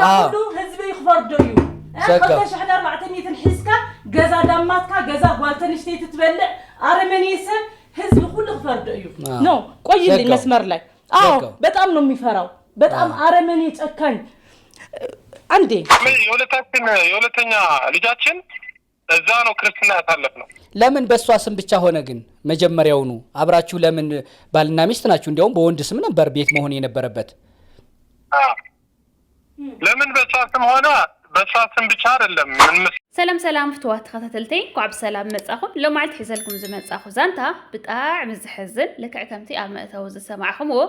ኣዎ። ኩሉ ህዝቢ ክፈርዶ እዩ። እ፣ ዘጋ። ክልተ ሽሕን ኣርባዕተ ሚእትን ሒዝካ ገዛ ዳማትካ፣ ገዛ ጓል ተንሽተይቲ ትበልዕ ኣረመኔ ሰብ ህዝቢ ኩሉ ክፈርዶ እዩ። ኣዎ። ኖ ቆይልኝ ዘጋው። መስመር ላይ። አዎ ዘጋው። በጣም ነው የሚፈራው። በጣም አዎ። አረመኔ ጨካኝ። አንዴ የሁለታችን የሁለተኛ ልጃችን እዛ ነው ክርስትና ያሳለፍነው። ለምን በእሷ ስም ብቻ ሆነ ግን? መጀመሪያውኑ አብራችሁ ለምን? ባልና ሚስት ናችሁ፣ እንዲያውም በወንድ ስም ነበር ቤት መሆን የነበረበት። አዎ። ለምን በእሷ ስም ሆነ? በእሷ ስም ብቻ አይደለም። ምን ምስ- ሰላም ሰላም ፍትዋት ተኸታተልተይ፣ እንኳዕ ብሰላም መጻኹም። ሎማዓልቲ ሒዘልኩም ዝመጻኹ ዛንታ ብጣዕሚ ዝሕዝን፣ ልክዕ ከምቲ ኣብ መእተዊ ዝሰማዕኹምዎ፣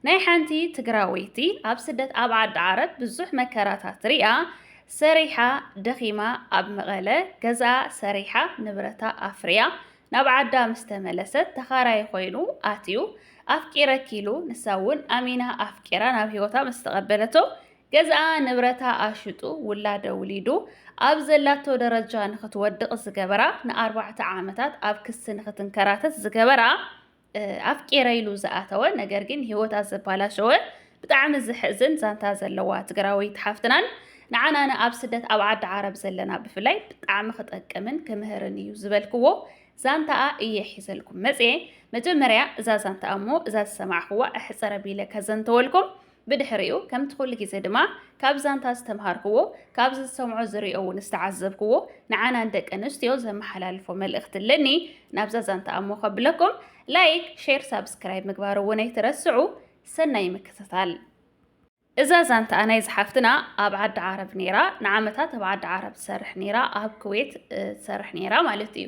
ናይ ሓንቲ ትግራወይቲ ኣብ ስደት ኣብ ዓዲ ዓረብ ብዙሕ መከራታት ሪኣ፣ ሰሪሓ ደኺማ፣ ኣብ መቐለ ገዛ ሰሪሓ ንብረታ ኣፍርያ ናብ ዓዳ ምስ ተመለሰት፣ ተኻራይ ኮይኑ ኣትዩ፣ ኣፍቂረኪ ኢሉ፣ ንሳ እውን ኣሚና ኣፍቂራ ናብ ህይወታ ምስ ተቐበለቶ፣ ገዝኣ ንብረታ ኣሽጡ ውላደ ውሊዱ ኣብ ዘላቶ ደረጃ ንኽትወድቕ ዝገበራ፣ ንኣርባዕተ ዓመታት ኣብ ክሲ ንኽትንከራተት ዝገበራ፣ ኣፍቂረ ኢሉ ዝኣተወ፣ ነገር ግን ህይወታ ዘባላሸወ፣ ብጣዕሚ ዝሕዝን ዛንታ ዘለዋ ትግራወይቲ ሓፍትናን ንዓና ንኣብ ስደት ኣብ ዓዲ ዓረብ ዘለና ብፍላይ ብጣዕሚ ክጠቅምን ክምህርን እዩ ዝበልክዎ ዛንታኣ እየ ሒዘልኩም መፅየ። መጀመርያ እዛ ዛንታ እሞ እዛ ዝሰማዕክዋ እሕፀር ኣቢለ ከዘንተወልኩም፣ ብድሕሪኡ ከምቲ ኩሉ ግዜ ድማ ካብ ዛንታ ዝተምሃርክዎ፣ ካብ ዝሰምዖ ዝሪኦ እውን ዝተዓዘብክዎ ንዓና ንደቂ ኣንስትዮ ዘመሓላልፎ መልእኽቲ ኣለኒ። ናብዛ ዛንታ እሞ ከብለኩም፣ ላይክ፣ ሼር፣ ሳብስክራይብ ምግባር እውን ኣይትረስዑ። ሰናይ ምክትታል። እዛ ዛንታኣ ናይ ዝሓፍትና ኣብ ዓዲ ዓረብ ነይራ፣ ንዓመታት ኣብ ዓዲ ዓረብ ትሰርሕ ነይራ፣ ኣብ ኩዌት ትሰርሕ ነይራ ማለት እዩ።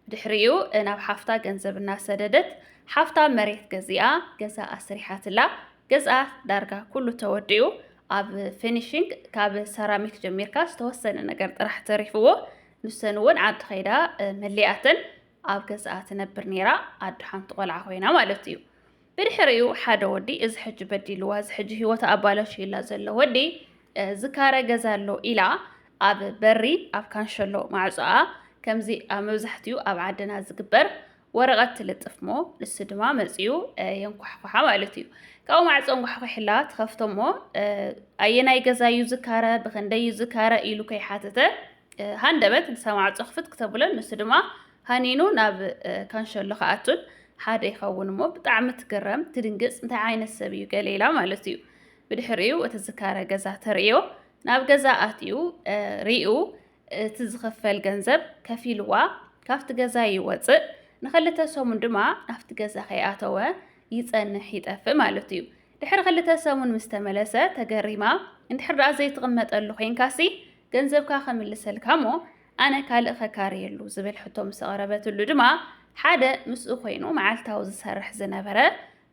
ብድሕሪኡ ናብ ሓፍታ ገንዘብ እናሰደደት ሓፍታ መሬት ገዚኣ ገዛ ኣስሪሓትላ። ገዝኣ ዳርጋ ኩሉ ተወዲኡ፣ ኣብ ፊኒሽንግ ካብ ሰራሚክ ጀሚርካ ዝተወሰነ ነገር ጥራሕ ተሪፍዎ። ንሰን እውን ዓዲ ከይዳ መሊኣተን ኣብ ገዝኣ ትነብር ነይራ፣ ኣዶ ሓንቲ ቆልዓ ኮይና ማለት እዩ። ብድሕሪኡ ሓደ ወዲ፣ እዚ ሕጂ በዲልዋ፣ እዚ ሕጂ ህይወታ ኣባላሽዩላ ዘሎ ወዲ፣ ዝካረ ገዛ ኣሎ ኢላ ኣብ በሪ፣ ኣብ ካንሸሎ ማዕጾኣ፣ ከምዚ ኣብ መብዛሕትኡ ኣብ ዓድና ዝግበር፣ ወረቐት ትልጥፍ እሞ ንሱ ድማ መጺኡ የንኳሕኳሓ ማለት እዩ። ካብኡ ማዕጾ እንኳሕኳሒላ ትኸፍቶ እሞ፣ ኣየናይ ገዛ እዩ ዝካረ፣ ብኽንደይ እዩ ዝካረ ኢሉ ከይሓተተ፣ ሃንደበት ንሳ ማዕጾ ክፍት ክተብሎን ንሱ ድማ ሃኒኑ ናብ ካንሸሎ ክኣቱን ሓደ ይኸውን እሞ፣ ብጣዕሚ ትግረም፣ ትድንግጽ፣ እንታይ ዓይነት ሰብ እዩ ገለ ኢላ ማለት እዩ። ብድሕሪኡ እቲ ዝካረ ገዛ ተርእዮ፣ ናብ ገዛ ኣትዩ ሪኡ፣ እቲ ዝኽፈል ገንዘብ ከፊልዋ፣ ካብቲ ገዛ ይወጽእ፣ ንኽልተ ሰሙን ድማ ናብቲ ገዛ ከይኣተወ ይጸንሕ ይጠፍእ ማለት እዩ። ድሕሪ ክልተ ሰሙን ምስ ተመለሰ ተገሪማ፣ እንድሕር ደኣ ዘይትቕመጠሉ ኮይንካሲ ገንዘብካ ከምልሰልካ እሞ ኣነ ካልእ ከካርየሉ ዝብል ሕቶ ምስ ኣቕረበትሉ ድማ ሓደ ምስኡ ኮይኑ መዓልታዊ ዝሰርሕ ዝነበረ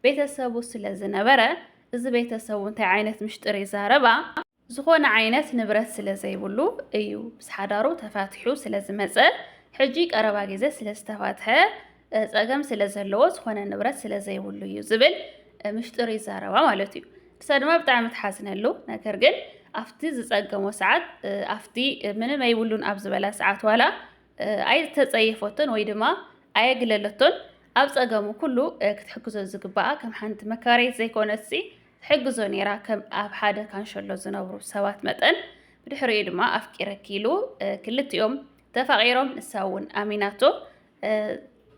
ቤተሰቡ ስለ ዝነበረ፣ እዚ ቤተሰቡ እንታይ ዓይነት ምሽጥር ይዛረባ? ዝኾነ ዓይነት ንብረት ስለ ዘይብሉ እዩ ምስ ሓዳሩ ተፋቲሑ ስለ ዝመጸ፣ ሕጂ ቀረባ ግዜ ስለ ዝተፋትሐ፣ ጸገም ስለ ዘለዎ ዝኾነ ንብረት ስለ ዘይብሉ እዩ ዝብል ምሽጥር ይዛረባ ማለት እዩ። ንሳ ድማ ብጣዕሚ ትሓዝነሉ፣ ነገር ግን ኣብቲ ዝጸገሞ ሰዓት፣ ኣብቲ ምንም ኣይብሉን ኣብ ዝበላ ሰዓት ዋላ ኣይተጸየፈቶን ወይ ድማ ኣየግለለቶን። ኣብ ጸገሙ ኩሉ ክትሕግዞ ዝግባኣ ከም ሓንቲ መካረይት ዘይኮነትሲ ትሕግዞ ነይራ፣ ከም ኣብ ሓደ ካንሸሎ ዝነብሩ ሰባት መጠን። ብድሕሪኡ ድማ ኣፍቂረኪ ኢሉ ክልቲኦም ተፋቒሮም፣ ንሳ እውን ኣሚናቶ።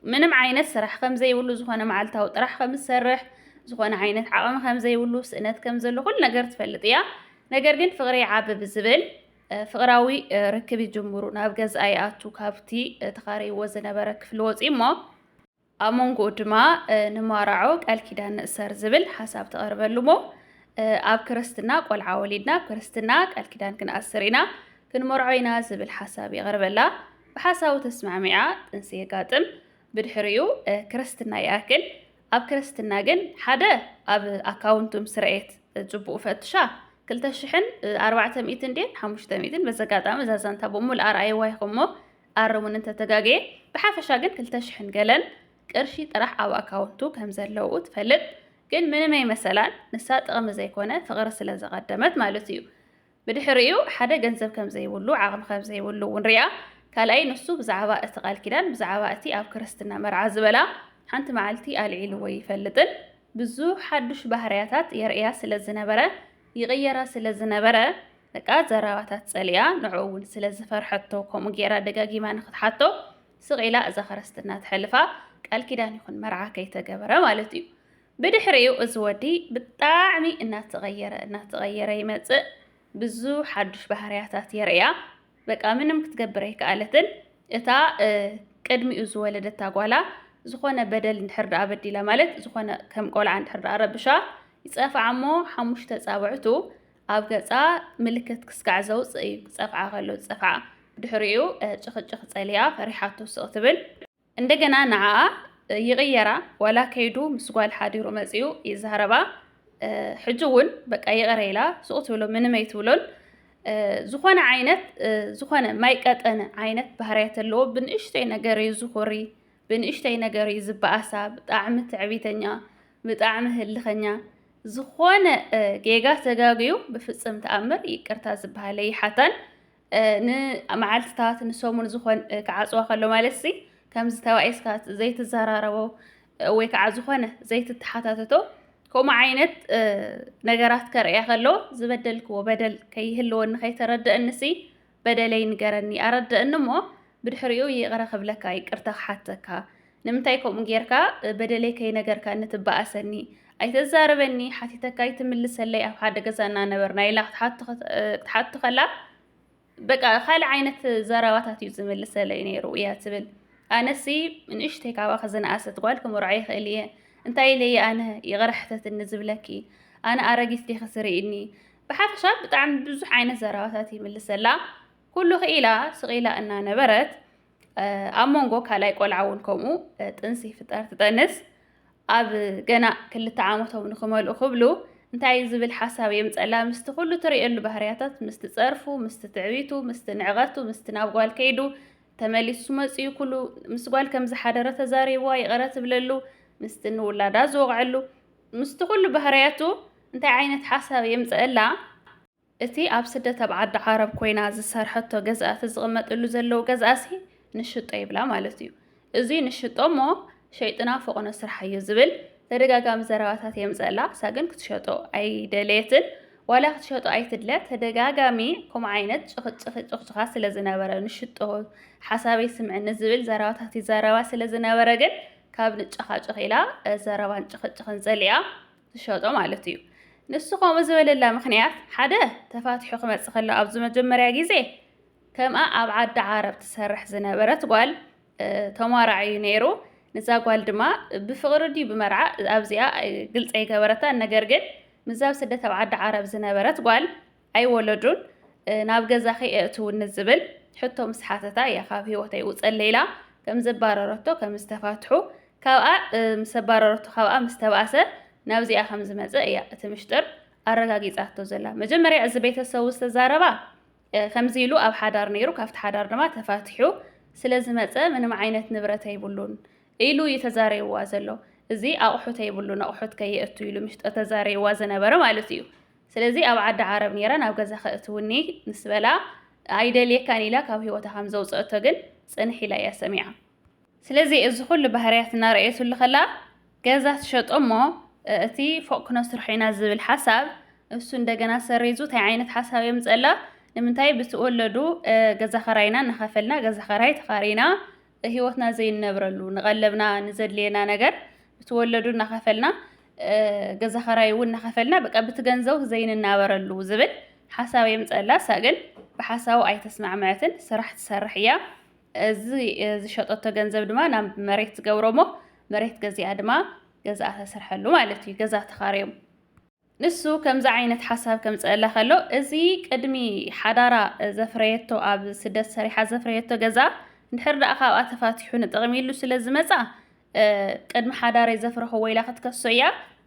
ምንም ዓይነት ስራሕ ከም ዘይብሉ፣ ዝኾነ መዓልታዊ ጥራሕ ከም ዝሰርሕ፣ ዝኾነ ዓይነት ዓቕሚ ከም ዘይብሉ፣ ስእነት ከም ዘሎ ኩሉ ነገር ትፈልጥ እያ። ነገር ግን ፍቕሪ ይዓቢ ብዝብል ፍቕራዊ ርክብ ይጅምሩ። ናብ ገዝኣ ይኣቱ፣ ካብቲ ተኻረይዎ ዝነበረ ክፍሊ ወፂኡ እሞ ኣብ መንጎኡ ድማ ንማራዖ ቃል ኪዳን ንእሰር ዝብል ሓሳብ ተቐርበሉ እሞ፣ ኣብ ክርስትና ቆልዓ ወሊድና፣ ኣብ ክርስትና ቃል ኪዳን ክንኣስር ኢና፣ ክንመርዖ ኢና ዝብል ሓሳብ ይቐርበላ። ብሓሳቡ ተስማዕሚዓ ጥንሲ የጋጥም። ብድሕሪኡ ክርስትና ይኣክል። ኣብ ክርስትና ግን ሓደ ኣብ ኣካውንቱ ምስ ረኤት ጽቡቕ ፈትሻ ክልተ ሽሕን ኣርባዕተ ሚእትን ድየን ሓሙሽተ ሚእትን፣ በዚ ኣጋጣሚ እዛ ዛንታ ብምሉእ ኣርኣይዋ ኢኹም እሞ ኣርሙኒ እንተተጋግየ። ብሓፈሻ ግን ክልተ ሽሕን ገለን ቅርሺ ጥራሕ ኣብ ኣካውንቱ ከም ዘለዉ ትፈልጥ። ግን ምንም ኣይመሰላን፣ ንሳ ጥቕሚ ዘይኮነ ፍቕሪ ስለ ዘቐደመት ማለት እዩ። ብድሕሪኡ ሓደ ገንዘብ ከም ዘይብሉ፣ ዓቕሚ ከም ዘይብሉ እውን ሪኣ። ካልኣይ ንሱ ብዛዕባ እቲ ቃል ኪዳን፣ ብዛዕባ እቲ ኣብ ክርስትና መርዓ ዝበላ ሓንቲ መዓልቲ ኣልዒልዎ ይፈልጥን ብዙሕ ሓዱሽ ባህርያታት የርእያ ስለ ዝነበረ፣ ይቕየራ ስለ ዝነበረ፣ በቃ ዘረባታት ጸሊኣ፣ ንዕኡ እውን ስለ ዝፈርሐቶ ከምኡ ገይራ ደጋጊማ ንክትሓቶ ስቕ ኢላ እዛ ክርስትና ተሕልፋ። ቃል ኪዳን ይኹን መርዓ ከይተገበረ ማለት እዩ። ብድሕሪኡ እዚ ወዲ ብጣዕሚ እናተቐየረ እናተቐየረ ይመጽእ። ብዙሕ ሓዱሽ ባህርያታት የርእያ። በቃ ምንም ክትገብር ኣይከኣለትን። እታ ቅድሚኡ ዝወለደታ ጓላ ዝኾነ በደል እንድሕር ደኣ በዲላ፣ ማለት ዝኾነ ከም ቆልዓ እንድሕር ደኣ ረብሻ፣ ይጸፍዓ እሞ ሓሙሽተ ጻብዕቱ ኣብ ገጻ ምልክት ክስካዕ ዘውጽእ እዩ። ክጸፍዓ ከሎ ዝጸፍዓ። ብድሕሪኡ ጭቕጭቕ ጸሊኣ ፈሪሓቶ ስቕ ትብል። እንደገና ንዓኣ ይቕየራ። ዋላ ከይዱ ምስ ጓል ሓዲሩ መጺኡ ይዛረባ። ሕጂ እውን በቃ ይቕረ ኢላ ስቕ ትብሎ፣ ምንም ኣይትብሎን። ዝኾነ ዓይነት ዝኾነ ማይ ቀጠነ ዓይነት ባህርያት ኣለዎ። ብንእሽተይ ነገር እዩ ዝኹሪ፣ ብንእሽተይ ነገር እዩ ዝበኣሳ። ብጣዕሚ ትዕቢተኛ፣ ብጣዕሚ ህልኸኛ። ዝኾነ ጌጋ ተጋግዩ ብፍጽም ተኣምር ይቅርታ ዝበሃል ኣይሓታን። ንመዓልትታት ንሰሙን ዝኾን ክዓፅዋ ከሎ ማለት ሲ ከምዚ ተባኢስካ ዘይትዘራረቦ ወይ ከዓ ዝኾነ ዘይትተሓታተቶ ከምኡ ዓይነት ነገራት ከርእያ ከሎ ዝበደልክዎ በደል ከይህልወኒ ከይተረድእኒ ሲ በደለይ ንገረኒ ኣረድእኒ እሞ ብድሕሪኡ ይቕረ ክብለካ ይቅርታ ክሓተካ ንምንታይ ከምኡ ጌርካ በደለይ ከይነገርካኒ ትበኣሰኒ ኣይተዛርበኒ ሓቲተካ ኣይትምልሰለይ ኣብ ሓደ ገዛ እናነበርና ኢላ ክትሓቱ ከላ በቃ ካልእ ዓይነት ዘረባታት እዩ ዝምልሰለይ ነይሩ እያ ትብል። ኣነሲ ንእሽተይ ካባኺ ዝነኣሰት ጓል ክምርዖ ይኽእል እየ። እንታይ ኢለ እየ ኣነ ይቕረ ሕተትኒ ዝብለኪ? ኣነ ኣረጊት ዲኺ ትርእይኒ? ብሓፈሻ ብጣዕሚ ብዙሕ ዓይነት ዘረባታት ይምልሰላ። ኩሉ ክኢላ ስቕ ኢላ እናነበረት ኣብ መንጎ ካልኣይ ቆልዓ እውን ከምኡ ጥንሲ ይፍጠር ትጠንስ። ኣብ ገና ክልተ ዓመቶም ንክመልኡ ክብሉ እንታይ ዝብል ሓሳብ የምፀላ ምስቲ ኩሉ ትርእየሉ ባህርያታት ምስቲ ፀርፉ ምስቲ ትዕቢቱ ምስቲ ንዕቐቱ ምስቲ ናብ ጓል ከይዱ ተመሊሱ መፅኡ ኩሉ ምስ ጓል ከም ዝሓደረ ተዛሪብዋ ይቕረ ትብለሉ ምስቲ ንውላዳ ዝወቕዐሉ ምስቲ ኩሉ ባህርያቱ እንታይ ዓይነት ሓሳብ የምፀአላ እቲ ኣብ ስደት ኣብ ዓዲ ዓረብ ኮይና ዝሰርሐቶ ገዝኣ እቲ ዝቕመጥሉ ዘለዉ ገዝኣሲ ንሽጦ ይብላ ማለት እዩ። እዚ ንሽጦ እሞ ሸይጥና ፎቕኖ ስርሓዮ ዝብል ተደጋጋሚ ዘረባታት የምፀላ እሳ ግን ክትሸጦ ኣይደለየትን ዋላ ክትሸጦ ኣይትድለ ተደጋጋሚ ከምኡ ዓይነት ጭቕጭቕ ይጭቕጭቓ ስለ ዝነበረ ንሽጦ ሓሳበይ ስምዕኒ ዝብል ዘረባታት ይዛረባ ስለ ዝነበረ ግን ካብ ንጨኻጨኽ ኢላ ዘረባን ጭቕጭቕን ጸሊኣ ትሸጦ ማለት እዩ። ንሱ ከምኡ ዝበለላ ምኽንያት ሓደ ተፋቲሑ ክመጽእ ከሎ ኣብዚ መጀመርያ ግዜ ከምኣ ኣብ ዓዲ ዓረብ ትሰርሕ ዝነበረት ጓል ተሟራዒ እዩ ነይሩ። ንዛ ጓል ድማ ብፍቕሪ ድዩ ብመርዓ ኣብዚኣ ግልፂ ኣይገበረታን። ነገር ግን ምስዛ ኣብ ስደት ኣብ ዓዲ ዓረብ ዝነበረት ጓል ኣይወለዱን ናብ ገዛኺ እእትውኒ ዝብል ሕቶ ምስ ሓተታ እያ ካብ ህይወተይ ውፀለይ ኢላ ከም ዘባረረቶ ከም ዝተፋትሑ ካብኣ ምስ ኣባረረቶ ካብኣ ምስ ተባእሰ ናብዚኣ ከም ዝመፀ እያ እቲ ምሽጥር ኣረጋጊፃቶ ዘላ። መጀመርያ እዚ ቤተሰቡ ዝተዛረባ ከምዚ ኢሉ ኣብ ሓዳር ነይሩ ካብቲ ሓዳር ድማ ተፋቲሑ ስለ ዝመፀ ምንም ዓይነት ንብረት ኣይብሉን ኢሉ እዩ ተዛሪብዋ ዘሎ። እዚ ኣቑሑት ኣይብሉን ኣቑሑት ከየእቱ ኢሉ ምሽጥር ተዛሪብዋ ዝነበረ ማለት እዩ። ስለዚ ኣብ ዓዲ ዓረብ ነይረ ናብ ገዛ ከእትውኒ ምስ በላ ኣይደልየካን ኢላ ካብ ህይወታ ከም ዘውፀእቶ ግን ፅንሕ ኢላ እያ ሰሚዓ። ስለዚ እዚ ኩሉ ባህርያት እናረእየትሉ ከላ ገዛ ትሸጦ እሞ እቲ ፎቕ ክነስርሖ ኢና ዝብል ሓሳብ እሱ እንደገና ሰሪዙ እንታይ ዓይነት ሓሳብ የምፀላ ንምንታይ ብትወለዱ ገዛ ኸራይና እናኸፈልና ገዛ ኸራይ ተኻሪና ህይወትና ዘይንነብረሉ ንቐለብና ንዘድልየና ነገር ብትወለዱ እናኸፈልና ገዛ ኸራይ እውን እናኸፈልና በቃ ብቲ ገንዘብ ዘይንናበረሉ ዝብል ሓሳብ የምፀላ እሳ ግን ብሓሳቡ ኣይተስማዕመዐትን ስራሕ ትሰርሕ እያ እዚ ዝሸጠቶ ገንዘብ ድማ ናብ መሬት ዝገብሮ እሞ መሬት ገዚኣ ድማ ገዛኣ ተስርሐሉ ማለት እዩ። ገዛ ተኻርዮም። ንሱ ከምዚ ዓይነት ሓሳብ ከምፀአላ ከሎ እዚ ቅድሚ ሓዳራ ዘፍረየቶ ኣብ ስደት ሰሪሓ ዘፍረየቶ ገዛ እንድሕር ደኣ ካብኣ ተፋቲሑ ንጥቕሚ ኢሉ ስለ ዝመፃ ቅድሚ ሓዳረይ ዘፍረኽዎ ኢላ ክትከሶ እያ።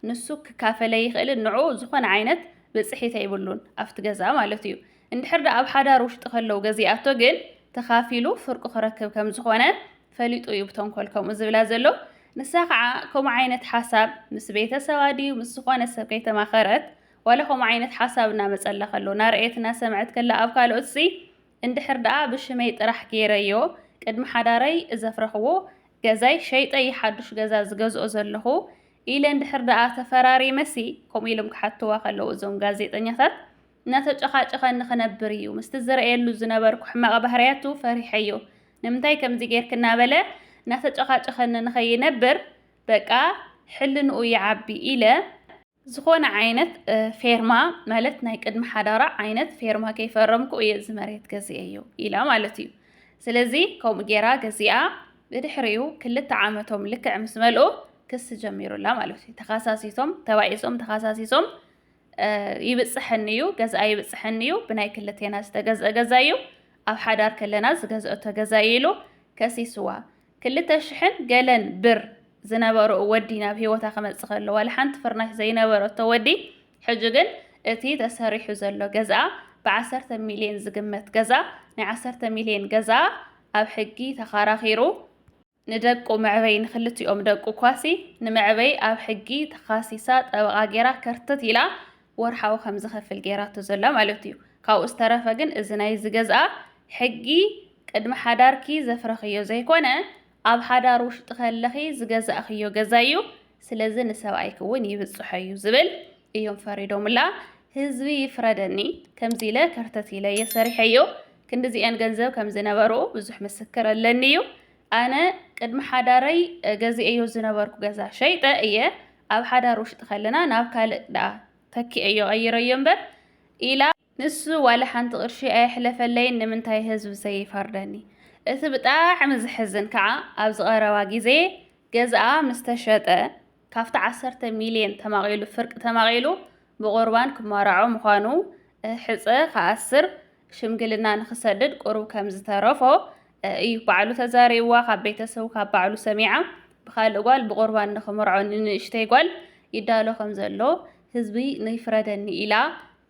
ንሱ ክካፈለ ይኽእልን ንዕኡ ዝኾነ ዓይነት ብፅሒት ኣይብሉን ኣብቲ ገዛ ማለት እዩ። እንድሕር ደኣ ኣብ ሓዳር ውሽጢ ከለዉ ገዚኣቶ ግን ተኻፊሉ ፍርቁ ክረክብ ከም ዝኾነ ፈሊጡ እዩ ብተንኮል ከምኡ ዝብላ ዘሎ። ንሳ ከዓ ከምኡ ዓይነት ሓሳብ ምስ ቤተሰባ ድዩ ምስ ዝኾነ ሰብ ከይተማኸረት ዋላ ከምኡ ዓይነት ሓሳብ እናመፀላ ከሎ እናረእየት እናሰምዐት ከላ ኣብ ካልኦት ሲ እንድሕር ደኣ ብሽመይ ጥራሕ ገይረዮ ቅድሚ ሓዳረይ እዘፍረኽዎ ገዛይ ሸይጠ እየ ሓዱሽ ገዛ ዝገዝኦ ዘለኹ ኢለ እንድሕር ደኣ ተፈራሪመሲ ከምኡ ኢሎም ክሓትዋ ከለዉ እዞም ጋዜጠኛታት እናተጨኻጨኸኒ ክነብር እዩ። ምስቲ ዝረኣየሉ ዝነበርኩ ሕማቕ ባህርያቱ ፈሪሐዮ። ንምንታይ ከምዚ ጌርክ እናበለ እናተጨኻጨኸኒ ንኸይነብር፣ በቃ ሕልንኡ ይዓቢ ኢለ ዝኾነ ዓይነት፣ እ፣ ፌርማ፣ ማለት ናይ ቅድሚ ሓዳራ ዓይነት ፌርማ ከይፈረምኩ እየ እዚ መሬት ገዚኤዮ ኢላ ማለት እዩ። ስለዚ ከምኡ ጌራ ገዚኣ፣ ብድሕሪኡ ክልተ ዓመቶም ልክዕ ምስ መልኡ ክሲ ጀሚሩላ ማለት እዩ። ተኻሳሲሶም፣ ተባኢሶም፣ ተኻሳሲሶም፣ እ፣ ይብጽሐኒ እዩ፣ ገዛኣ ይብጽሐኒ እዩ፣ ብናይ ክልቴና ዝተገዝአ ገዛ እዩ፣ ኣብ ሓዳር ከለና ዝገዝአቶ ገዛ እዩ ኢሉ ከሲስዋ። ክልተ ሽሕን ገለን ብር ዝነበሮ ወዲ ናብ ህይወታ ክመጽእ ከሎ፣ ዋላ ሓንቲ ፍርናሽ ዘይነበረቶ ወዲ፣ ሕጂ ግን እቲ ተሰሪሑ ዘሎ ገዛ፣ ብዓሰርተ ሚልዮን ዝግመት ገዛ፣ ናይ ዓሰርተ ሚልዮን ገዛ ኣብ ሕጊ ተኸራኺሩ፣ ንደቁ መዕበይ፣ ንክልቲኦም ደቁ ኳሲ ንመዕበይ ኣብ ሕጊ ተኻሲሳ፣ ጠበቓ ጌራ ከርተት ኢላ ወርሓዊ ከም ዝኸፍል ጌራቶ ዘላ ማለት እዩ። ካብኡ ዝተረፈ ግን እዚ ናይዚ ገዝኣ ሕጊ ቅድሚ ሓዳርኪ ዘፍረኽዮ ዘይኮነ፣ ኣብ ሓዳር ውሽጢ ከለኺ ዝገዛእኽዮ ገዛ እዩ። ስለዚ ንሰብኣይኪ እውን ይብጽሖ እዩ ዝብል እዮም ፈሪዶምላ። ህዝቢ ይፍረደኒ፣ ከምዚ ኢለ ከርተት ኢለ እየ ሰሪሐዮ። ክንድዚአን ገንዘብ ከም ዝነበርኡ ብዙሕ ምስክር ኣለኒ እዩ። ኣነ ቅድሚ ሓዳረይ፣ እ፣ ገዚኤዮ ዝነበርኩ ገዛ ሸይጠ እየ ኣብ ሓዳር ውሽጢ ከለና ናብ ካልእ ደኣ ተኪኤዮ፣ ቀይረዮ እምበር ኢላ። ንሱ ዋላ ሓንቲ ቅርሺ ኣየሕለፈለይን፣ ንምንታይ ህዝቢ ዘይፈርደኒ? እቲ ብጣዕሚ ዝሕዝን ከዓ ኣብዚ ቀረባ ግዜ ገዝኣ ምስ ተሸጠ፣ ካብቲ ዓሰርተ ሚልዮን ተማቒሉ፣ ፍርቂ ተማቒሉ ብቑርባን ክመርዖ ምዃኑ፣ እ፣ ሕጸ ክኣስር፣ ሽምግልና ንኽሰድድ ቁሩብ ከም ዝተረፎ፣ እ፣ እዩ ባዕሉ ተዛሪብዋ። ካብ ቤተሰቡ፣ ካብ ባዕሉ ሰሚዓ፣ ብኻልእ ጓል ብቑርባን ንኽምርዖ ንንእሽተይ ጓል ይዳሎ ከም ዘሎ ህዝቢ ንይፍረደኒ ኢላ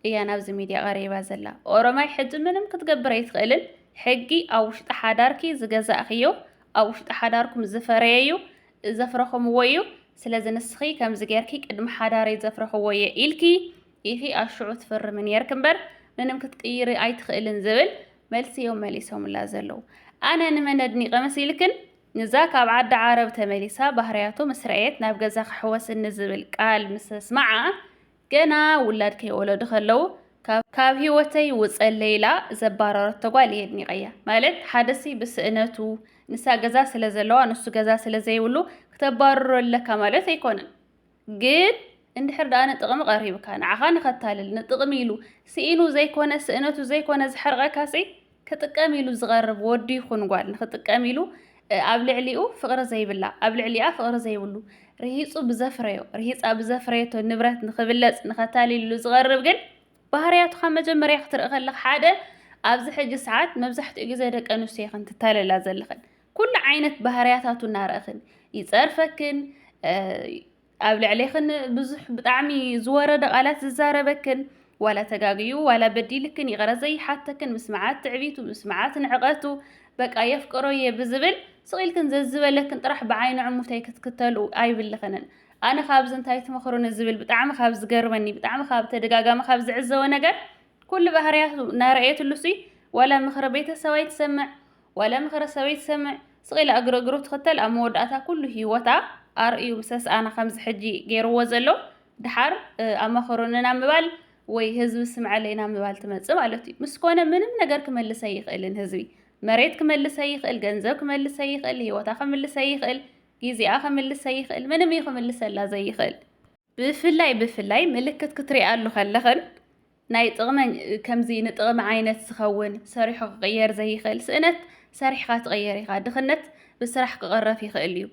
እያ ናብዚ ሚድያ ቀሪባ ዘላ። ኦሮማይ ሕጂ ምንም ክትገብር ኣይትኽእልን። ሕጊ ኣብ ውሽጢ ሓዳርኪ ዝገዛእኽዮ፣ ኣብ ውሽጢ ሓዳርኩም ዝፈረየዩ፣ ዘፍረኹምዎ እዩ። ስለዚ ንስኺ ከምዚ ጌርኪ ቅድሚ ሓዳረይ ዘፍረኽዎ እየ ኢልኪ ኢኺ ኣብ ሽዑ ትፍርሚ ኔርኪ እምበር ምንም ክትቅይሪ ኣይትኽእልን ዝብል መልሲ እዮም መሊሶምላ ዘለዉ። ኣነ ንመን ኣድኒቐ መሲልክን? ንዛ ካብ ዓዲ ዓረብ ተመሊሳ ባህርያቱ ምስ ረኣየት ናብ ገዛ ክሕወስኒ ዝብል ቃል ምስ ኣስመዓ፣ ገና ውላድ ከይወለዱ ከለዉ ካብ፣ ካብ ህይወተይ ውጸለይ ኢላ ዘባረረቶ ጓል እየ ኣድኒቐያ። ማለት ሓደሲ ብስእነቱ፣ ንሳ ገዛ ስለ ዘለዋ ንሱ ገዛ ስለ ዘይብሉ ክተባርሮ ኣለካ ማለት ኣይኮነን። ግን እንድሕር ደኣ ንጥቕሚ ቀሪብካ፣ ንዓኻ ንኸታልል፣ ንጥቕሚ ኢሉ፣ ስኢኑ ዘይኮነ፣ ስእነቱ ዘይኮነ ዝሕርቐካሲ፣ ክጥቀም ኢሉ ዝቐርብ ወዲ ይኹን ጓል፣ ንኽጥቀም ኢሉ፣ እ፣ ኣብ ልዕሊኡ ፍቕሪ ዘይብላ፣ ኣብ ልዕሊኣ ፍቕሪ ዘይብሉ፣ ርሂጹ ብዘፍረዮ፣ ርሂጻ ብዘፍረየቶ ንብረት ንኽብለጽ፣ ንኸታልል ኢሉ ዝቐርብ ግን፣ ባህርያቱ ካብ መጀመርያ ክትርኢ ከለኻ፣ ሓደ፣ ኣብዚ ሕጂ ሰዓት መብዛሕትኡ ግዜ ደቂ ኣንስትዮ ኢኽን ትታለላ ዘለኽን። ኩሉ ዓይነት ባህርያታቱ እናረእኽን፣ ይጸርፈክን፣ እ፣ ኣብ ልዕሌኽን ብዙሕ ብጣዕሚ ዝወረደ ቃላት ዝዛረበክን፣ ዋላ ተጋግዩ፣ ዋላ በዲልክን፣ ይቕረ ዘይሓተክን፣ ምስ መዓት ትዕቢቱ፣ ምስ መዓት ንዕቐቱ፣ በቃ የፍቅሮ እየ ብዝብል ስቕ ኢልክን ዘዝበለክን ጥራሕ ብዓይኒ ዕሙተይ ክትክተሉ ኣይብልኽንን። ኣነ ካብዚ እንታይ ትመኽሩኒ ዝብል ብጣዕሚ ካብ ዝገርመኒ፣ ብጣዕሚ ካብ ተደጋጋሚ ካብ ዝዕዘቦ ነገር፣ ኩሉ ባህርያቱ እናረኣየትሉሲ፣ ዋላ ምኽሪ ቤተሰብ ኣይትሰምዕ፣ ዋላ ምኽሪ ሰብ ኣይትሰምዕ፣ ስቕ ኢላ እግሪ እግሩ ትኽተል። ኣብ መወዳእታ ኩሉ ህይወታ ኣርእዩ ምስ ኣስኣና ከምዚ ሕጂ ገይርዎ ዘሎ፣ ድሓር፣ እ፣ ኣማኽሩኒ ናብ ምባል ወይ ህዝቢ ስምዐለይ ናብ ምባል ትመጽእ ማለት እዩ። ምስ ኮነ ምንም ነገር ክመልስ ኣይኽእልን ህዝቢ። መሬት ክመልስ ኣይኽእል፣ ገንዘብ ክመልስ ኣይኽእል፣ ህይወታ ክምልስ ኣይኽእል፣ ግዜኣ ክምልስ ኣይኽእል፣ ምንም እዩ ክምልሰላ ዘይኽእል። ብፍላይ፣ ብፍላይ ምልክት ክትሪኣሉ ከለኽን ናይ ጥቕመ-፣ ከምዚ ንጥቕሚ ዓይነት ዝኸውን ሰሪሑ ክቕየር ዘይኽእል፣ ስእነት ሰሪሕኻ ትቕየር ኢኻ፣ ድኽነት ብስራሕ ክቕረፍ ይኽእል እዩ።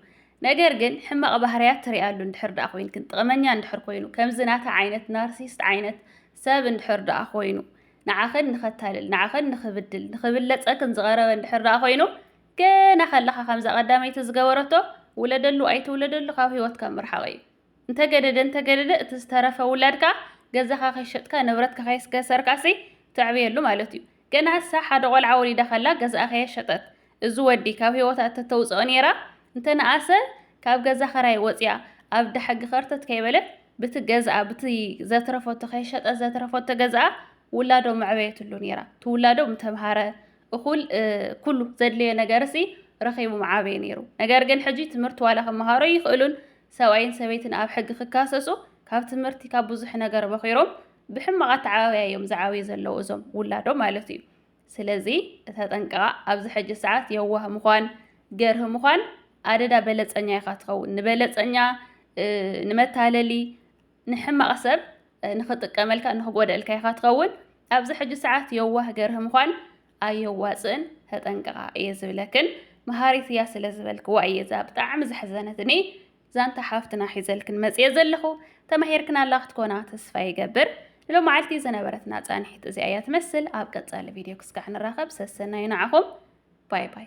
ነገር ግን ሕማቕ ባህርያት ትሪኣሉ እንድሕር ደኣ ኮይንክን፣ ጥቕመኛ እንድሕር ኮይኑ፣ ከምዚ ናታ ዓይነት ናርሲስት ዓይነት ሰብ እንድሕር ደኣ ኮይኑ፣ ንዓኽን ንኸታልል፣ ንዓኽን ንኽብድል፣ ንኽብለጸክን ዝቐረበ እንድሕር ደኣ ኮይኑ፣ ገና ከለኻ ከምዛ ቀዳመይቲ ዝገበረቶ ውለደሉ ኣይትውለደሉ ካብ ህይወትካ ምርሓቕ እዩ። እንተገደደ፣ እንተገደደ እቲ ዝተረፈ ውላድካ ገዛኻ ከይሸጥካ፣ ንብረትካ ከይከሰርካሲ ተዕብየሉ ማለት እዩ። ገና እሳ ሓደ ቆልዓ ወሊዳ ከላ ገዛኣ ከየሸጠት፣ እዚ ወዲ ካብ ህይወታ እተተውፅኦ ነይራ፣ እንተነኣሰ ካብ ገዛ ኸራይ ወፅያ ኣብ ደሕጊ ኸርተት ከይበለት፣ ብቲ ገዛኣ፣ ብቲ ዘትረፈቶ፣ ከይሸጠት ዘትረፈቶ ገዛኣ ውላዶ መዕበየትሉ ነይራ። እቲ ውላዶ ምተምሃረ፣ እኹል፣ እ፣ ኩሉ ዘድልዮ ነገርሲ ረኺቡ ምዓበየ ነይሩ። ነገር ግን ሕጂ ትምህርቲ ዋላ ክመሃሩ ይኽእሉን፣ ሰብኣይን ሰበይትን ኣብ ሕጊ ክካሰሱ፣ ካብ ትምህርቲ፣ ካብ ብዙሕ ነገር በኺሮም፣ ብሕማቕ ኣተዓባብያ እዮም ዝዓብዩ ዘለዉ እዞም ውላዶ ማለት እዩ። ስለዚ ተጠንቀቓ። ኣብዚ ሕጂ ሰዓት የዋህ ምዃን፣ ገርህ ምዃን ኣደዳ በለጸኛ ኢኻ ትኸውን። ንበለጸኛ፣ እ፣ ንመታለሊ፣ ንሕማቕ ሰብ፣ እ፣ ንኽጥቀመልካ፣ ንኽጎደልካ ኢኻ ትኸውን። ኣብዚ ሕጂ ሰዓት የዋህ ገርህ ምዃን ኣየዋጽእን፣ ተጠንቀቓ እየ ዝብለክን። መሃሪት እያ ስለ ዝበልክዋ እየ እዛ ብጣዕሚ ዘሕዘነትኒ ዛንታ ሓፍትና ሒዘልክን መጽየ ዘለኹ። ተማሂርክን ኣላ ክትኮና ተስፋ ይገብር። ንሎመዓልቲ ዝነበረትና ጻንሒት እዚኣ እያ ትመስል። ኣብ ቀጻሊ ቪድዮ ክስካዕ ንራኸብ። ሰሰናዩ ንዓኹም። ባይ ባይ።